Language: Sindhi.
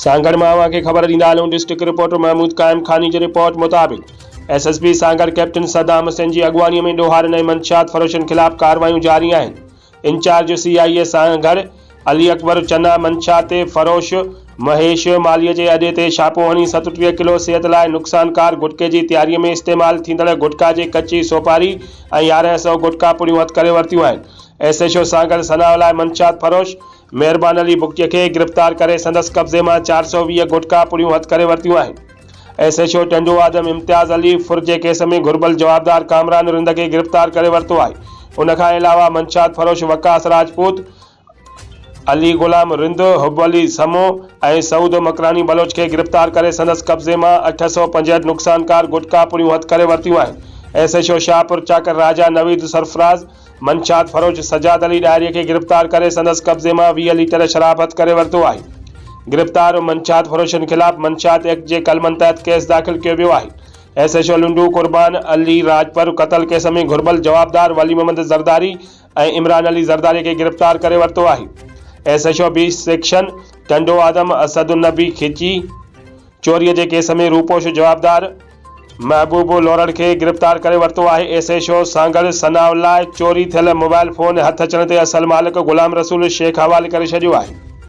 سانگهڙ مان اوهان کي خبر ڏيندا هلون ڊسٽرڪٽ رپورٽر محمود قائم خاني جي رپورٽ مطابق S S P Sanghar captain Saddam Hussain جي اڳواڻي ۾ ڏوهارين ۽ منشيات فروشن خلاف ڪارروايون جاري آهن incharge C I A Sanghar Ali Akbar Channa منشيات فروش مهيش مالهي جي اڏي تي ڇاپو هڻي 37 ڪلو صحت لاء نقصانڪار گٽڪي جي تياري ۾ استعمال ٿيندڙ گٽڪا جي ڪچي سوپاري ۽ 1100 گٽڪا پڙيون هٿ ڪري ورتيون آهن S H O Sanghar Sana لاء منشيات فروش مهربان علي بگٽي کي گرفتار ڪري سندس قبضي مان 420 گٽڪا پڙيون هٿ ڪري ورتيون آهن. S H O Tando Adam Imtiaz Ali ڦر جي ڪيس ۾ گهربل جوابدار ڪامران رند کي گرفتار ڪري ورتو آهي. ان کان علاوه منشيات فروش وقاص راجپوت، علي غلام رند، حب علي سمو ۽ سعود مڪراني بلوچ کي گرفتار ڪري سندس قبضي مان 865 نقصانڪار گٽڪا پڙيون هٿ ڪري ورتيون آهن. S H O Shahpur Chakar Raja Naveed Sarfraz, منشيات فروش سجاد علي ڏاهري کي گرفتار ڪري سندس قبضي مان 20 ليٽر شراب هٿ ڪري ورتو آهي. گرفتار منشيات فروشن خلاف منشيات ايڪٽ جي قلمن تحت ڪيس داخل ڪيو ويو آهي. S H O Lando Qurban Ali Rajpar قتل ڪيس ۾ گهربل جوابدار ولي محمد زرداري ۽ عمران علي زرداري کي گرفتار ڪري ورتو آهي. S H O B section Tando Adam Asad Ulnabi Khichi چوري جي ڪيس ۾ روپوش جوابدار محبوب لورڙ کي گرفتار ڪري ورتو آهي، S H O Sanghar Sanaullah چوري ٿيل موبائل فون هٿ اچڻ تي اصل مالڪ غلام رسول شيخ حوالي ڪري ڇڏيو آهي.